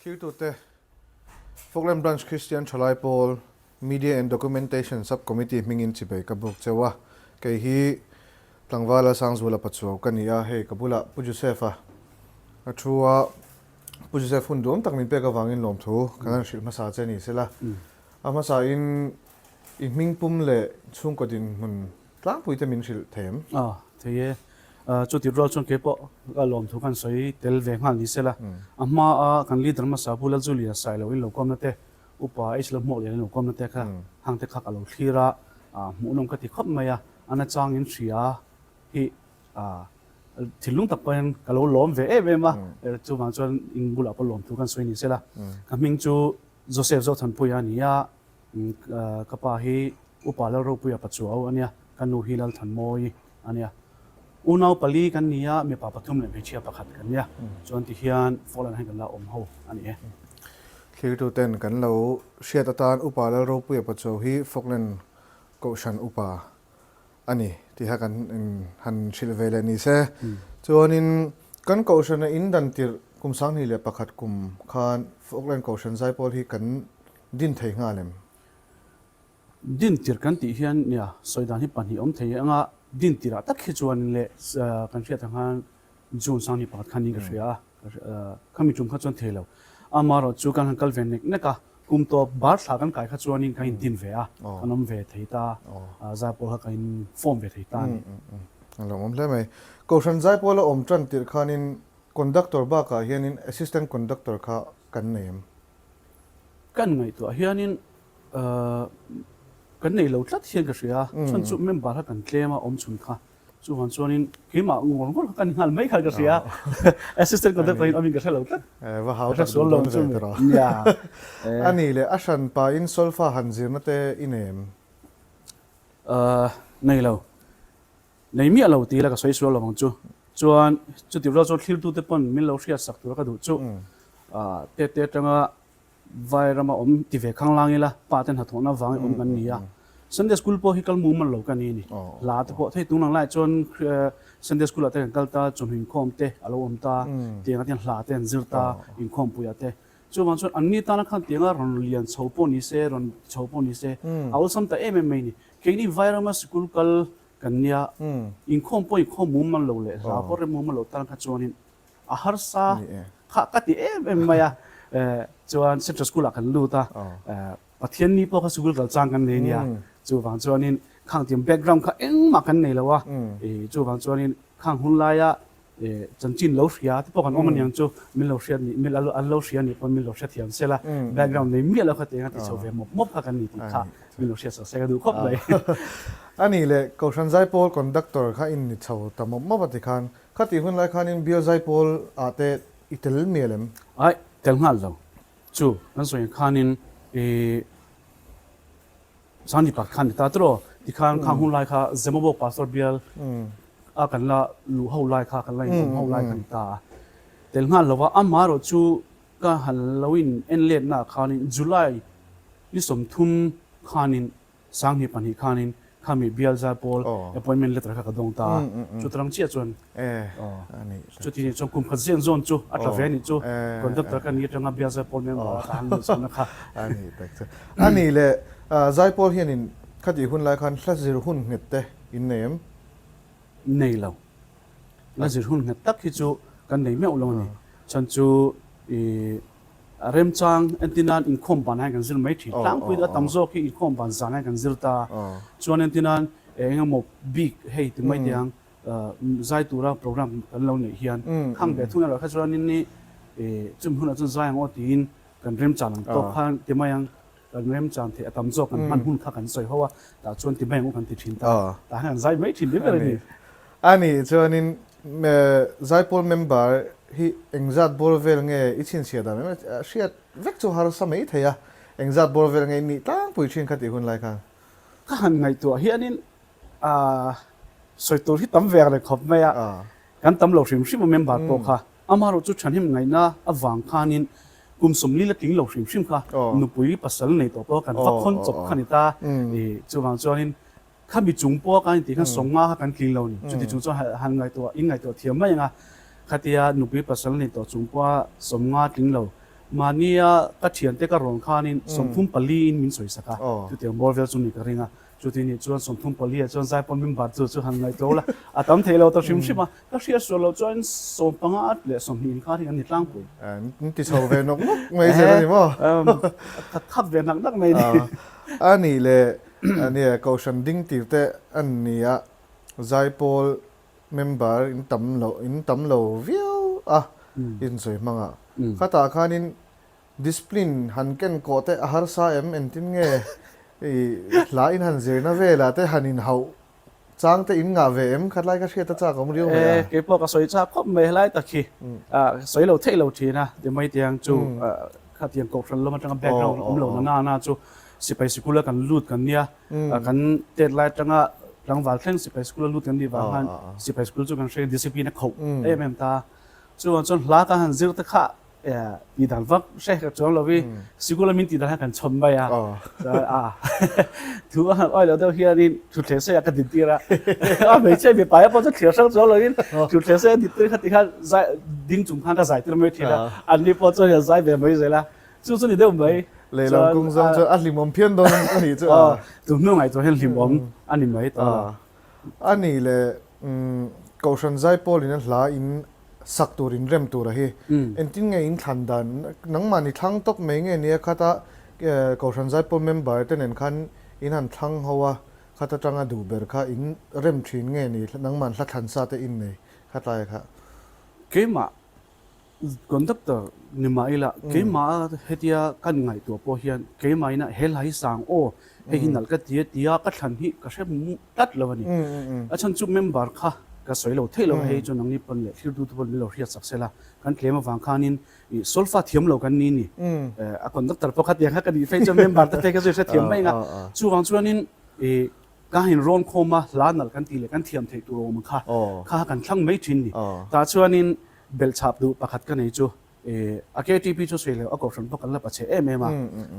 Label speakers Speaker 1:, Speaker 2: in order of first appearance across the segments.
Speaker 1: Thiltute, Falkland Branch Kristian Thalai Pawl Media and Documentation Sub-Committee hmingin chibei ka buk cheu a. Kei hi Tlangvala Sangzuala Pachuau ka ni a, hei ka bulah Pu Joseph-a a thu a. Pu Joseph hun duam tak min pek avangin lawmthu kan han hrilh hmasa che ni sela. A hmasain i hming pum leh chhungkaw dinhmun tlangpui te min hrilh thei em?
Speaker 2: A, thei e. Chuti rual chuan kei pawh ka lawmthu khan sawi tel ve nghal ni sela. A hmaa kan leader hmasa Pu Lalzulia Sailo in lo kawmna te, Upa H Lalhmuak Lian in lo kawmna te kha hang te kha ka lo thlir a, hmuhnawm ka ti khawp mai a, a nachangin hria hi thinlung tak pawhin ka lo lawm ve em em a, chuvang chuan in bulah pawh lawmthu khan sawi ni sela. Ka hming chu Joseph Zothanpuia a ni a, ka pa hi Upa Lalropuia Pachuau a nia, ka nu hi Lalthanmawii a nia. Unau pali kan ni a, mipa pathum leh hmeichhia pakhat kan nia. Chuan tihian Fallen hian kan la awm ho a ni e.
Speaker 1: Thlirtuten kan lo hriat atan Upa Lalropuia Pachuau hi Falkland Kohhran Upa a ni tiha kan han hrilh ve leh ni se. Chuanin kan Kohhrana in dan tirh kum 21 kum khan Falkland Kohhran Zaipawl hi kan din thei nghal em?
Speaker 2: Din tirh kan tih hian nia sawi dan hi pahnih awm thei anga din tirh ah tak hi chuan leh kan hriat ang khan June 21 khan niin ka hria a, khami tum kha chuan thei lo. Amaherawh chu kan han kal ve nek nek a, kum tawp bar thla kan kai kha chuanin kan in din ve a, kan awm ve thei ta, zaipawl kha kan in form ve thei ta a ni.
Speaker 1: A lo awm hle mai. Kohhran zaipawl a awm tan tirh khanin conductor bakah hianin assistant conductor kha kan nei em?
Speaker 2: Kan ngaihtuah hianin Kan nei lo tlat hian ka hria a, chuan chu member kha kan tlem a awm chhun kha, chuvang chuanin keimah ngawr ngawr kha ka ni nghal mai kha ka hria a, assistant conductor in awmin ka hre lo tlat.
Speaker 1: Va hau tak duh dawn ve tawh a.
Speaker 2: Nia.
Speaker 1: A nih leh a hran pahin solfa han zirna te i nei em?
Speaker 2: Nei lo. Nei miah lo ti ila ka sawi sual lo ang chu. Chuan chuti rual chuan thlirtute pawn min lo hriat sak tura ka duh chu tete atanga Vai rama awm ti ve khang lang ila, pa te hnathawhna vangin awm kan ni a. Sunday school pawh hi kal mumal lo ka ni a ni. Hla te pawh thei tung lang lai chuan Sunday school ah te kan kal ta, chawhnu inkhawm te a lo awm ta, tiang ah te hian hla te an zir ta, inkhawmpuiah te. Chuvang chuan an ni tana khan tianga rawn lian chho pawh ni se, rawn ti chho pawh ni se, a awlsam ta em em mai a ni. Keini vai rama school kal kan nia, inkhawm pawh inkhawm mumal lo leh hla pawh rem mumal lo tan kha chuanin a harsa kha ka ti em em mai a, chuan central school ah kan lut a, Pathian ni pawh kha school kal chang kan nei nia, chuvang chuanin khang tiang background kha engmah kan nei lo a, chuvang chuanin khang hun laia chanchin lo hria te pawh kan awm aniang chu min lo hriat nih min an lo hria nih pawn min lo hrethiam sela, background nei miah lo kha tiang a ti chho ve mawp mawp kha kan ni tih kha min lo hriat sak se ka duh khawp mai.
Speaker 1: A nih leh Kohhran Zaipawl conductor kha in ni chho ta mawp mawp a ti khan Khatih hun lai khanin Bial Zaipawl ah te i tel mial em?
Speaker 2: Aih, tel nghal lo. Chu, kan sawi ang khanin i Sangni pakhat khan ni ta tiraw? Tikhan khang hun lai kha Zemabawk Pastor Bial a kan la luh ho lai kha, kan la inawm ho lai kha ni ta a. Tel nghal lo a, amaherawh chu ka han lo in en letna ah khanin July ni 30 khanin 2002 khanin khami bial Zaipawl appointment letter kha ka dawng ta a, chutarang chiah chuan chuti nih chuan kum khat zian zawn chu a tla ve a nih chu, conductor ka ni atanga bial Zaipawl member a ka han luh chhohna kha.
Speaker 1: A nih tak chu. A nih leh Zaipawl hianin khatih hun lai khan hla zir hun nghet te in nei em?
Speaker 2: Nei lo. Hla zir hun nghet tak hi chu kan nei meuh lo a ni. Chhan chu i A remchang entir nan inkhawm ban ah hian kan zir mai thin. Tlangpui a tam zawk hi inkhawm ban zan ah hian kan zir ta. Chuan entir nan eng emaw bik hei ti mai teh ang zai tura program kan lo neih hian khang ve thung erawh kha chuanin i chumi hunah chuan zai ang aw tiin kan remchan ang tawk khan ti mai ang. Kan remchan theih a tam zawk kan hman hun kha kan sawi ho a, tah chuan ti mai ang u kan ti thin ta. Tah hian kan zai mai thin ni ber a ni.
Speaker 1: A nih chuanin Zaipawl member hi engzat bawr vel nge i chhinchhiah dan em? Hriat vek chu harsa mai thei a, engzat bawr vel nge i nih tlangpui thin kha tih hun lai khan?
Speaker 2: Ka han ngaihtuah hianin sawi tur hi tam ve ang reng khawp mai a, kan tam lo hrim hrim a member pawh kha. Amaherawh chu thahnem ngaihna avang khanin kum 40 la tling lo hrim hrim kha nupui pasal nei tawh pawh kan va khawn chawp kha ni ta. Chuvang chuanin khami chung pawh kan intih khan 50 kha kan tling lo ni. Chuti chung chuan han ngaihtuah in ngaihtuah thiam mai ang a, khatia nupui pasal nei tawh chung pawha 50 tling lo. Mahnia ka thiante ka rawn khanin 34 in min sawisak a, chutiang bawr vel chu ni ka ring a. Chuti nih chuan 34 ah chuan Zaipawn member chu chu han ngaihtuah ula, a tam thei lo ta hrim hrim a. Ka hriat sual loh chuan 15 leh 20 inkar hi kan ni tlangpui.
Speaker 1: An ti chho ve nawk nawk mai zel a ni maw?
Speaker 2: A khat ve nak nak mai a ni.
Speaker 1: A nih leh ania Kohhran ding tir te an ni a, Zaipawl member in tam lo in tam lo viau a insawi hmang a. Khatah khanin discipline han ken kawh te a harsa em engtin nge i hla in han zirna velah te han inhauh chang te in ngah ve em khatlai ka hriat a chak awm riau mai a.
Speaker 2: E keipawh ka sawi chak khawp mai helai tak hi sawi lo theih lo thin a ti mai tiang chu khatiang kohhran lam atanga background awm lo na na na chu sipai sikul a kan lut kan nia. Kan tet lai atanga tlangval thleng sipai school a lut kan nih vang khan sipai school chu kan hre discipline a khoh em em ta. Chuvang chuan hla kan han zir te kha tih dan vak hre ka chuang lo i sikul a min tih dan kha kan chhawm mai a. Thu a han awi lo deuh hianin thutthleng sei ah ka din tir a. A hmeichhia mipa pawh chu thlir hrang chuang loin thutthleng sei a din tir kha ti khan zai ding chung khan ka zai tir mai thin a. Anni pawh chuan zai ve mai zel a. Chu chu ni deuh mai.
Speaker 1: Lehlam kawng zawng chuan a hlimawm phian dawn a nih chu a.
Speaker 2: Tun hnu ngaihtuah hian hlimawm a ni mai tawh a.
Speaker 1: A nih leh Kohhran Zaipawl in a hla in sak tur in rem tur a hi. Engtin nge in thlan dan nangmahni thlang tawp mai nge nia khata Kohhran Zaipawl member te nen khan in han thlang ho a khat atanga duh ber kha in rem thin nge ni nangmahni hla thlan sa te in nei khatlai kha.
Speaker 2: Keimah Conductor ni mah ila, keimah hetia kan ngaihtuah pawh hian keimah ina he hla hi sang aw, hei hi nalh ka ti a tia ka thlan hi ka hre tlat lo a ni. A chhan chu member kha ka sawi lo theih lo a, hei chu nangni pawn leh thiltu te pawn min lo hriat sak sela, kan tlem avang khanin ih solfa thiam lo kan ni ni. A conductor pawh khatiang kha ka nih phei chuan member te phei kha chu i hrethiam mai ang a, chuvang chuanin ih Ka in rawn khawm a, hla nalh kan tih leh kan thiam theih tur awm kha kha kan thlang mai thin ni. Tah chuanin belhchhap duh pakhat ka nei chu a KTP chu sawi lo, a kohhran pawh kan la pachhe em em a,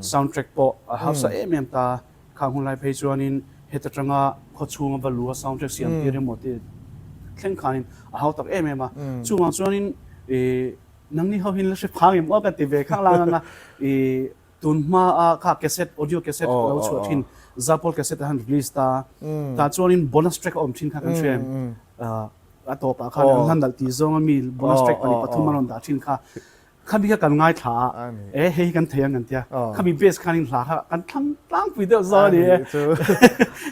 Speaker 2: sound track pawh a hausa em em ta. Khang hun lai phei chuanin heta tanga khaw chhunga va lu a sound track siam tir emaw tih thleng khanin a hau tak em em a. Chuvang chuanin nangni ho hian la hre phang em aw ka ti ve khang lang ang a. Tun hma a kha cassette, audio cassette lo chhuah thin, Zapol cassette a han release ta, tah chuanin bonus track a awm thin kha kan hria em? A tawpah khan an hlan nalh tih zawnga mi bonus track pahnih pathum a rawn dah thin kha, khami kha kan ngaithla a, e hei hi kan thei ang kan tia, khami base khanin hla kha kan thlang tlangpui deuh zawk a ni e.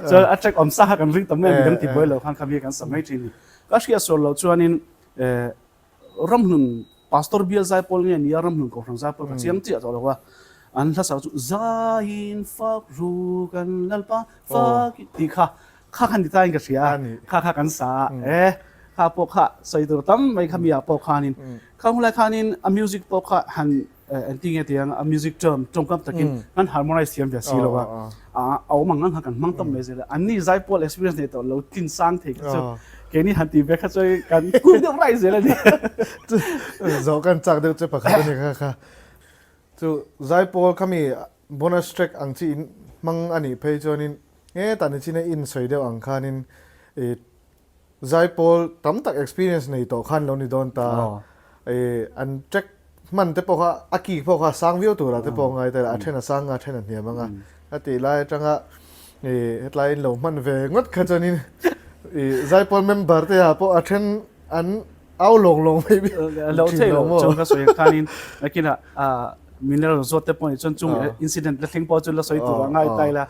Speaker 2: Chuan a track awm sa kha kan ring ta mai a, midang ti buai lo khan khami kha kan sa mai thin a ni. Ka hriat sual loh chuanin Ramhlun Pastor Bial Zaipawl nge nia Ramhlun Kohhran Zaipawl ka chiang chiah tawh lo a, an hla sak chu Zaiin fak ru kan Lalpa fak tih kha kha khan ti ta in ka hria a, kha kha kan sa a, e kha pawh kha sawi tur tam mai kha mi ah pawh khanin kha hunlai khanin a music pawh kha han Engtin nge tiang a music term tawngkam takin kan harmonize thiam ve si lo a, a awm ang ang kha kan hmang tam mai zel a, anni zaipawl experience nei tawh lo tlin sang thei kha chu keini han tih ve kha chu kan kuk deuh raih zel a ni.
Speaker 1: Zawh kan chak deuh che pakhat a ni kha kha. Chu zaipawl khami bonus track ang chi in hmang a nih phei chuanin hetah nichina in sawi deuh ang khanin i Zaipawl tam tak experience nei tawh khan lo ni dawn ta. I an track hman te pawh kha a key pawh kha a sang viau turah te pawh a ngai ta a then a sang a then a hniam anga. A tih lai atanga i hetlai in lo hman ve ngawt kha chuanin i zaipawl member te ah pawh a then an au lawng lawng mai
Speaker 2: Lo thei lo chuan ka sawi ang khanin nakinah mineral zawt te pawh nih chuan chung incident la thleng pawh chu la sawi tur a ngai ta ila.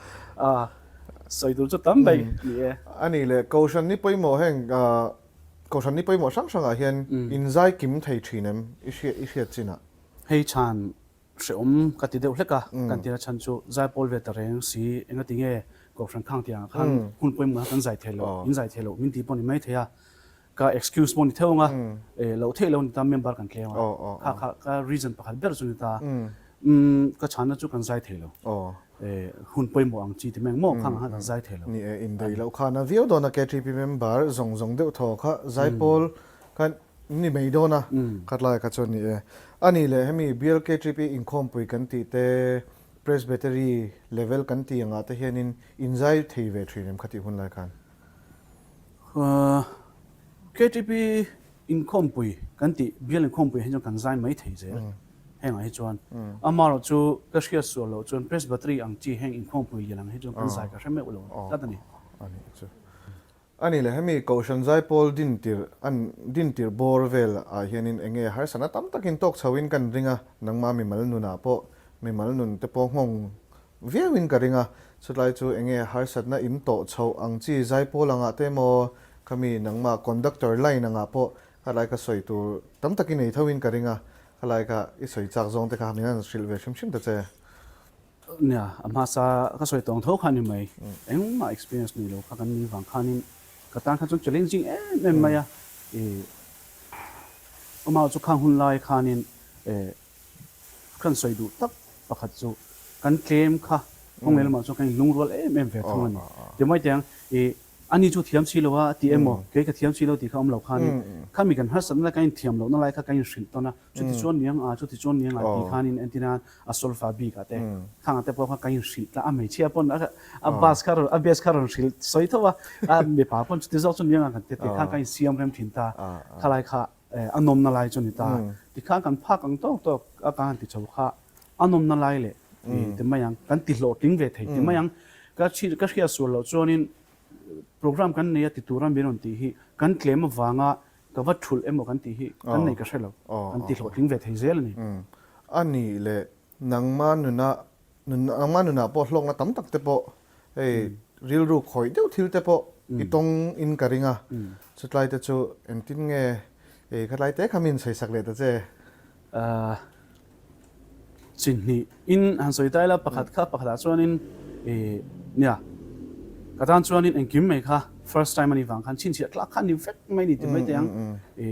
Speaker 2: Sawi tur chu tam mai ni e.
Speaker 1: A nih leh, Kohhran ni pawimawh heng Kohhran ni pawimawh hrang hrangah hian inzai kim thei thin em i hriat chinah?
Speaker 2: Hei chhan hrehawm ka ti deuh hlek a, kan tia chhan chu zaipawl ve ta reng si engati nge Kohhran khang tiangah khan hun pawimawh kan zai thei loh, in zai thei loh min ti pawh ni mai thei a, Ka excuse pawh ni theuh ang a, loh theih lo ni ta member kan tlem a, kha kha ka reason pakhat ber chu ni ta, ka chhanna chu kan zai thei lo, hun pawimawh ang chi ti mai ang maw khang ang khan kan zai thei lo.
Speaker 1: Ni e, indaih loh khan a viau dawn a KTP member zawng zawng deuh thaw kha zaipawl khan ni mai dawn a, khatlai kha chuan ni e. A nih leh hemi bial KTP inkhawmpui kan tih te Presbytery level kan tih angah te hianin inzai thei ve thin em khatih hun lai khan?
Speaker 2: KTP inkhawmpui kan tih bial inkhawmpui hi chuan kan zai mai thei zel. Hengah hi chuan amaherawh chu ka hriat sual loh chuan Presbytery ang chi heng inkhawmpui lian ang hi chuan kan zai ka hre meuh lo tlat a ni.
Speaker 1: A nih chu. A nih leh hemi Kohhran Zaipawl dintir an dintir bawr vel ah hianin enge harsatna tam takin tawk chho in kan ring a, nangmah mimal nunah pawh mimal nun te pawh nghawng viau in ka ring a, chutlai chu enge harsatna in tawh chhoh ang chi Zaipawl angah te emaw khami nangmah conductor line angah pawh khalai ka sawi tur tam takin ei tho in ka ring a, khalai kha i sawi chak zawng te kha min han hrilh ve hrim hrim ta che.
Speaker 2: Nia, a hmasa ka sawi tawng tho kha ni mai. Engmah experience nei lo kha kan nih vang khanin ka tan kha chuan challenging em em mai a. Ih, amah chu khang hun lai khanin eh kan sawi duh tak pakhat chu kan tlem kha kawng leh lamah chuan kan inlungrual em em ve thung a ni. Timai teng ih Ani chu thiam si lo a ti emaw, kei ka thiam si lo tih kha awm lo khanin khami kan harsatna lai kan inthiam lohna lai kha kan inhrilh tawn a, chuti chuan niang a, chuti chuan niang a tih khanin entirnan a solfa bik ah te, khang ah te pawh kha kan inhrilh tla a, hmeichhia pawn a bass kha rawn a bass kha rawn hrilh sawi tho a, a mipa pawn chuti zawk chu niang a kan ti tih khan kan insiam rem thin ta, khalai kha a nawmna lai chu a ni ta. Tikhan kan phak ang tawk tawk a kan han ti chho kha a nawmna lai leh ti mai ang, kan ti hlawhtling ve thei ti mai ang. Ka ka hriat sual loh chuanin program kan nei a ti tura min rawn tih hi kan tlem avanga ka va thulh emaw kan tih hi kan nei ka hre lo, kan ti hlawhtling ve thei zel a ni.
Speaker 1: A nih leh Nangma nuna nangma nunah pawh hlawkna tam tak te pawh hei rilru khawih deuh thil te pawh i tawng in ka ring a, chutlai te chu engtin nge ei khatlai te kha min sawi sak leh ta che?
Speaker 2: Chinhnih in han sawi ta ila pakhat kha pakhatah chuanin i nia ka tan chuanin engkim mai kha first time a nih vang khan chhinchhiah tlak kha a ni vek mai ni ti mai teh ang i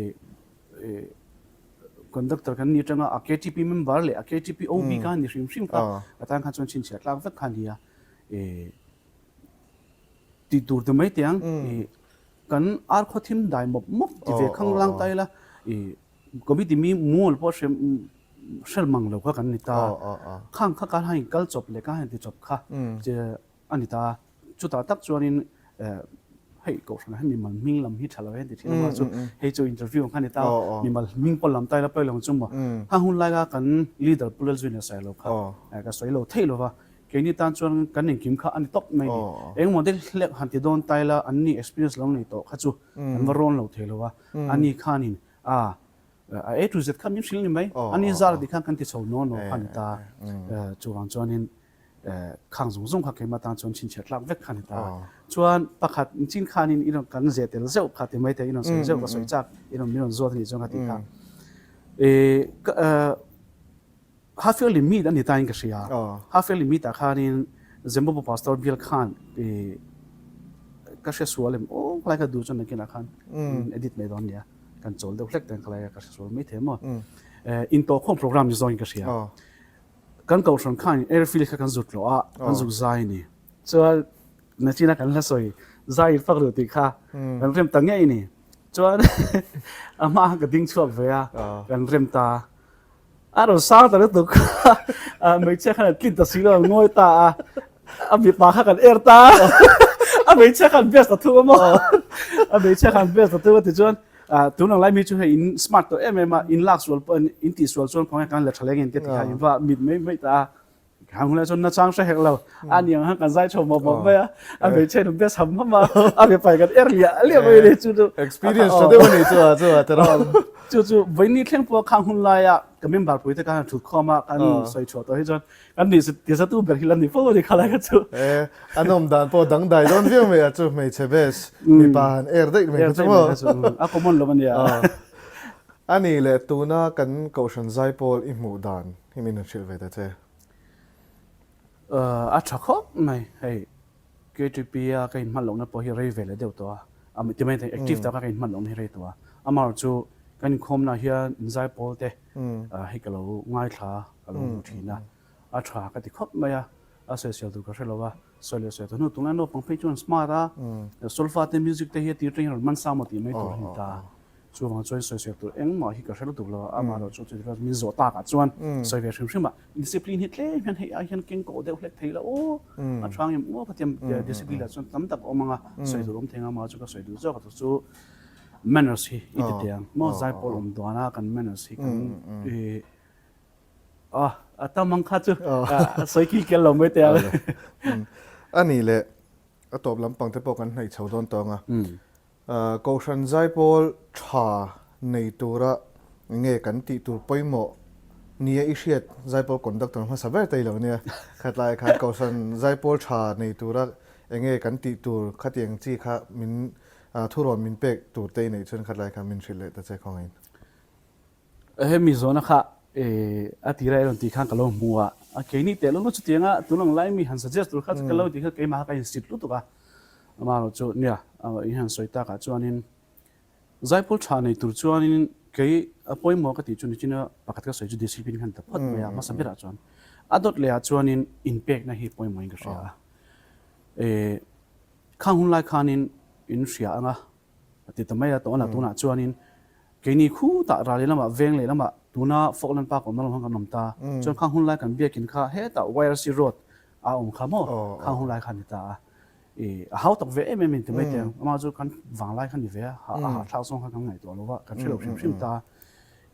Speaker 2: Conductor kan ni atanga a KTP member leh a KTP OB kha ni hrim hrim kha ka tan khan chuan chhinchhiah tlak vek kha nia tih tur te mai teh ang kan ar khaw thim dai mawp mawp ti ve khang lang ta ila committee mi mual pawh hre hrel mang lo kha kan ni ta khang kha kan han kal chawp leh kan han ti chawp kha a ni ta. Chutah tak chuanin hei kohhran ah hian mimal hming lam hi tha lo e ti thin a chu hei chu interview ang kha ni ta mimal hming pawh lam ta ila pawi lo chu maw kha hun lai kha kan leader Pu Lalzuina sawi lo kha ka sawi lo thei lo va keini tan chuan kan engkim kha a ni tawp mai ni engmaw deuh hlek han ti dawn ta ila an ni experience lo nei tawh kha chu an va rawn lo thei lo va ani khanin a a A to Z kha min hrilh ni mai ani zar tih khan kan ti chho naw naw kha ni ta chuvang chuanin Khang zawng zawng kha keimah tan chuan chhinchhiah tlak vek kha a ni ta. Chuan pakhat chin khanin i rawn kan zeh tel zeuh kha ti mai thei, i rawn sawi zeuh ka sawi chak, i rawn min rawn zawt a nih chuan ka tih kha. Half yearly meet a ni tain ka hria. Half yearly meet ah khanin Zimbabwe Pastor Bill khan ka hre sual em aw khalai ka duh chuan nakinah khan edit mai dawn nia. Kan chawl deuh hlek ten khalai ka hre sual mai thei maw. Intawhkhawm program ni zawngin ka hria. Kan kohhran khan airfield kha kan zut hlawh a, kan zuk zai a ni. Chuan nachina kan hla sawi zai in fak duh tih kha kan rem ta ngei a ni. Chuan a hma khan ka ding chhuak ve a, kan rem ta. A rawn sang ta lutuk kha hmeichhia khan a tlin ta si lo, a ngawi ta a. A mipa kha kan er ta a, a hmeichhia khan best ta thung a maw? A hmeichhia khan best ta thung a tichuan tun ang lai mi chu hei in smart tawh em em a, in lak sual pawh in tih sual chuan khawnge kan la tha leng in te ti kha in va mit mai mai ta a. Khang hunlai chuan nachang hre hek lo, a ni ang khan kan zai chho mawp mawp mai a, a hmeichhia in best ham ham a, a mipa in kan er liah liah mai a ni chu chu.
Speaker 1: Experience tha deuh a ni chu a chu a tiraw.
Speaker 2: Chu chu vawiin thleng pawh khang hun laia ka member pui te khan thut khawm a, kan sawi chhuah tawh hi chuan Kan nih tizatu ber hi la ni fo a ni kha lai kha chu.
Speaker 1: E, a nawm dan pawh dangdai dawn viau mai a chu hmeichhe best mipa han er daih mai kha chu maw.
Speaker 2: A common lo a nia.
Speaker 1: A nih leh tuna kan Kohhran Zaipawl i hmuh dan hi min han hrilh ve ta che.
Speaker 2: A tha khawp mai hei KTP a ka inhman lohna pawh hi rei ve leh deuh tawh a, ti mai thei active taka ka inhman lohna hi rei tawh a. Amaherawhchu chu kan inkhawmna hian inzaipawl te hei ka lo ngaithla ka lo hmu thin a, a tha ka ti khawp mai a, a sawisel tur ka hre lo a, sawi leh sawi tawh hnu tunlai naupang phei chuan smart a, solfa te music te hi a tir tangin rawn man sang maw tih mai tur a ni ta, chuvang chuan sawisel tur engmah hi ka hre lutuk lo a, amaherawh chu chuti min zawh takah chuan sawi ve hrim hrim a, discipline hi tlem hian hei ai hian keng kawh deuh hlek thei la aw, a tha ngem aw ka ti a, discipline ah chuan tam tak a awm ang a, sawi tur awm thei ang a, amaherawh chu ka sawi duh zawk a chu manners hi i ti teh ang maw, zaipawl awm duan a kan manners hi kan. Aw, a tam ang kha chu a sawi kil kel lo mai teh ang.
Speaker 1: A nih leh a tawp lampang te pawh kan hnaih chho dawn tawng a. Kohhran zaipawl tha nei tura nge kan tih tur pawimawh nia i hriat zaipawl conductor hmasa ber te i lo nia. Khatlai khan Kohhran zaipawl tha nei tura enge kan tih tur khatiang chi kha min thurawn min pek tur te i neih chuan khatlai khan min hrilh leh ta che khawngain.
Speaker 2: Hemi zawhna kha a tira i rawn tih khan ka lo hmu a, keini teh lo chutianga tun ang lai mi han suggest tur kha chu ka lo tih kha keimah kha ka insit lutuk a, amaherawhchu nia in han sawi takah chuanin Zaipawl tha nei tur chuanin kei a pawimawh ka tih chu nichina pakhat ka sawi chu discipline khan ta phawt mai a, hmasa berah chuan a dawt lehah chuanin inpekna hi pawimawhin ka hria a, khang hun lai khanin in hria ang a. A ti ta mai a, tawna tunah chuanin keini khutah ral lehlamah veng lehlamah tuna Falkland Park awmna lam khan kan awm ta. Chuan khang hunlai kan biakin kha hetah YRC Road a awm kha maw khang hunlai kha a ni ta a. Ih a hau tak ve em em in ti mai teh ang, amah chu kan vanglai kha ni ve a, a hahthlak zawng kha kan ngaihtuah lo va, kan hre lo hrim hrim ta a.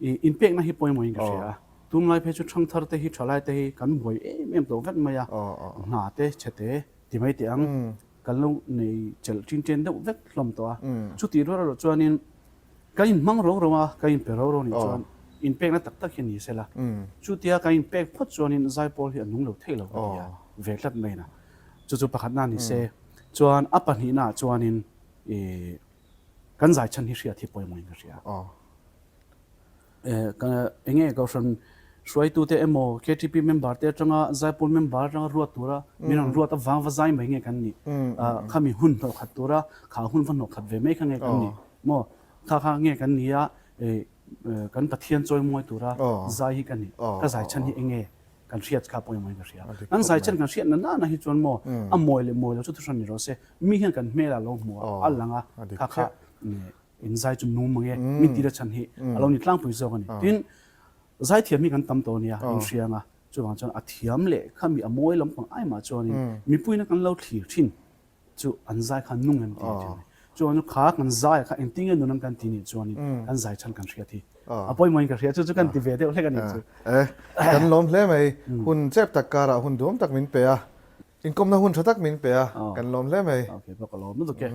Speaker 2: Ih inpekna hi pawimawhin ka hria a, tunlai phei chu thangthar te hi thalai te hi kan buai em em tawh vek mai a, hna te chhe te ti mai teh ang. Kan lo nei chelh ṭin ṭen deuh vek hlawm tawh a. Chutih rual erawh chuanin kan inhmang ro ro a, kan inpe ro ro nih chuan inpekna tak tak hi ni sela. Chutia kan inpek phawt chuanin zaipawl hi a nung lo thei lo ka ti a, ve tlat mai na. Chu chu pakhatna ni se. Chuan a pahnihnaah chuanin ih kan zaichhan hi hriat hi pawimawhin ka hria. Enge Kohhran hruaitute emaw KTP member te atanga Zaipawl member atanga ruat tura min rawn ruat avang va zai mai nge kan nih? Khami hun hnawh khat tura kha hun va hnawh khat ve mai kha nge kan nih? Maw kha kha nge kan nih a kan Pathian chawimawi tura zai hi ka nih? Ka zai chhan hi enge kan hriat kha pawimawhin ka hria. Kan zai chhan kan hriat na nana hi chuan maw a mawi leh mawi lo chu thuhran ni rawh se mi hian kan hmelah lo hmu a a lang a kha kha In zai chu nung mang e, min tira chhan hi a lo ni tlangpui zawk a ni. Tin, zaithiam hi kan tam tawh a nia, in hria anga, chuvang chuan a thiam leh khami a mawi lampang ai mah chuanin mipuiin a kan lo thlir thin chu an zai kha nung em tih a ni. Chuvang chu kha kan zai kha engtin nge nun an kan ti nih chuanin kan zai chhan kan hriat hi a pawimawhin ka hria, chu chu kan ti ve deuh hlek a ni chu.
Speaker 1: E, kan lawm hle mai, hun chep tak karah hun duam tak min pe a, inkawmna hun tha tak min pe a, kan lawm hle mai.
Speaker 2: Ok, pawh ka lawm lutuk e.